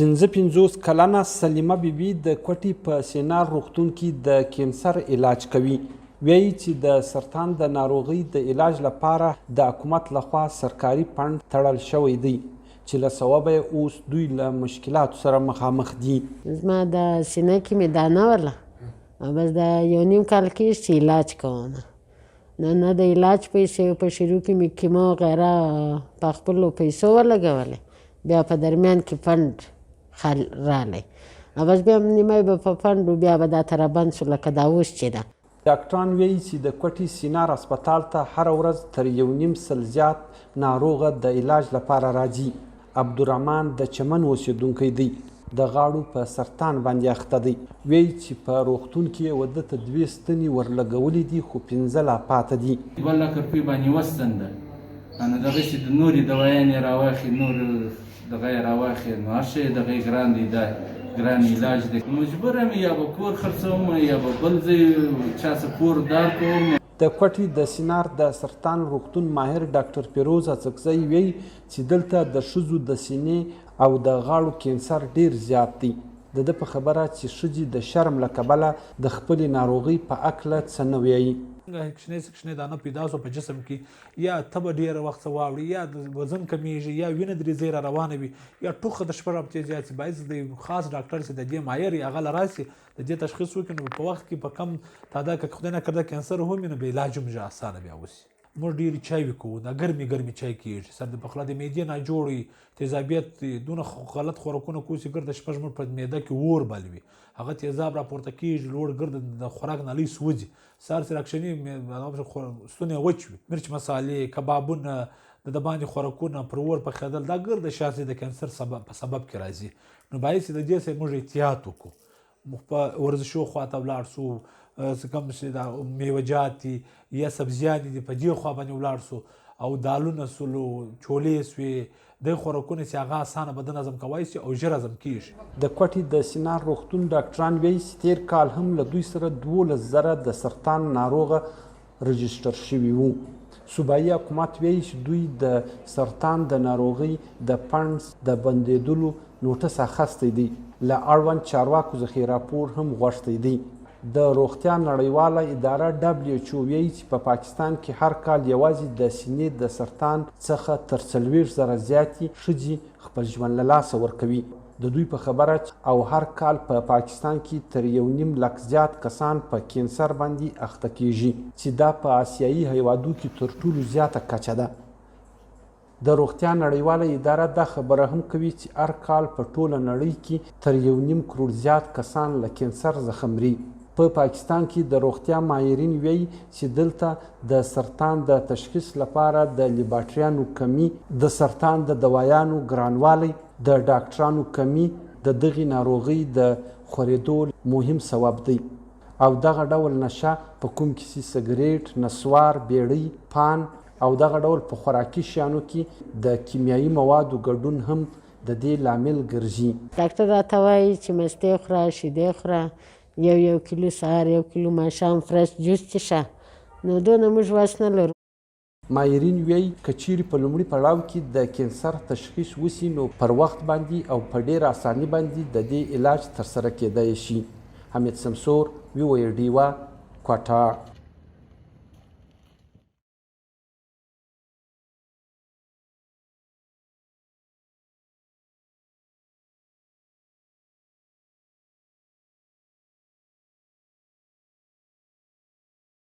55 کلنه سلیمه بي بي د کوټې په سینار روغتون کې د کینسر علاج کوي. وایي چې د سرطان د ناروغۍ د علاج لپاره د حکومت لخوا سرکاري فنډ تړل شوی دی چې له سببه یې اوس دوی له مشکلاتو سره مخامخ دي. زما د سینه کې مې دانه وله او بس دا یو نیم کال کېږي چې علاج کوم. نه نه د علاج پیسې، په شروع کې مې کیمو غیره په خپلو پیسو ولګولې، بیا په درمیان کې فنډ خال رالی او بس بیا نیمه به په فنډ و، بیا به دا تر بند شو لکه دا اوس چې ده. ډاکټران وایي چې د کوټې سینار هسپتال ته هره ورځ تر یو نیم سل زیات ناروغه د علاج لپاره راځي. عبدالرحمن د چمن اوسېدونکی دی، د غاړو په سرطان باندې اخته دی. وایي چې په روغتون کې یې وده ته 2 ستنې ورلګولې دي، خو 5 لا پاته دي. 2 لک روپۍ باندې یوه ستن ده، نو دغسې د نورې دوایانې راواخلي، نور دغه یې راواخلي، نو هر شی دغه یې ګران دی، دا ګران علاج دی. مجبور یم یا به کور خرڅوم یا به بل ځای چا څه پور دار کوم. د کوټې د سینار د سرطان روغتون ماهر ډاکټر فیروز اڅکزی وایي چې دلته د ښځو د سینې او د غاړو کینسر ډیر زیات دی. د ده په خبره چې ښځې د شرم له کبله د خپلې ناروغۍ په هکله څه نه وایي. کوچنۍ کوچنۍ دانه پیدا شوه په جسم کې، یا تبه ډېره وخت څه واوړي، یا وزن کمیږي، یا وینه درې ځای را روانه وي، یا ټوخه د شپږ هفتې زیات شي، باید د یو خاص ډاکټر چې د دې ماهر وي هغه له راشي د دې تشخیص وکړي، نو په وخت کې په کم تعداد که خدای نه کرده کینسر هم وي نو بیا علاج هم ژر اسانه بیا وشي. موږ ډېرې چای کوو، دا ګرمې ګرمې چای کېږي، سر د پخلا د معدې ناجوړ وي، تیزابیت وي، دونه غلط خوراکونه کوو چې ګرده شپږ موږ په معده کې اور بل وي، هغه تیزاب راپورته کېږي، لوړ ګرده د خوراک نالۍ سوځي، سهار چې راکښېني ستونی وچ وي، مرچ مسالې، کبابونه، د دباندې خوراکونه، پر اور پخېدل، دا ګرده شیان چې د کینسر په سبب کې راځي. نو باید چې د دې څخه موږ احتیاط وکړو، موږ په ورزشو خواته ولاړ شو، څه کوم چې دا میوهجات دي یا سبزیانې دي په دې خوا باندې ولاړ شو، او دالونه سولو، چولې سوې، د خوراکونه چې هغه اسانه بدن هضم کوای شي او ژر هضم کېږي. د کوټې د سینار روغتون ډاکټران وایي چې تېر کال هم له دوی سره 12,000 د سرطان ناروغه رجسټر شوي وو. صوبایي حکومت وایي چې دوی د سرطان د ناروغۍ د فنډز د بندېدلو نوټس اخیستی دی، له اړوند چارواکو څخه یې راپور هم غوښتی دی. د روغتیا نړیواله اداره ډبلیو ایچ او وایي چې په پاکستان کې هر کال یوازې د سینې د سرطان څخه تر 40,000 زیاتې ښځې خپل ژوند له لاسه ورکوي. د دوی په خبره او هر کال په پاکستان کې تر 1.5 لک زیات کسان په کینسر باندې اخته کیږي چې دا په آسیایي هیوادو کې تر ټولو زیاته کچه ده. د روغتیا نړیواله اداره دا خبره هم کوي چې هر کال په ټوله نړۍ کې تر 1.5 کروړ زیات کسان له کینسر څخه مري. په پاکستان کې د روغتیا ماهرین وایي چې دلته د سرطان د تشخیص لپاره د لیبارټریانو کمی، د سرطان د دوایانو ګرانوالی، د ډاکټرانو کمی د دغې ناروغۍ د خورېدو مهم سبب دی. او دغه ډول نشه په کوم کې چې سګریټ، نسوار، بیړۍ، پان او دغه ډول په خوراکي شیانو کې د کیمیاوي موادو ګډون هم د دې لامل ګرځي. ډاکټر راته وایي چې مستې خوره، شیدې خوره، یو کیلو سهار، 1 کیلو ماښام فرش جوس څښه، نو دونه موږ وس نه لرو. ماهرین وایي که چیرې په لومړي پړاو کې د کینسر تشخیص وشي نو پر وخت باندې او په ډېره اساني باندې د دې علاج ترسره کېدای شي. حمید سمسور، وي او ای ډیوه، کوټه.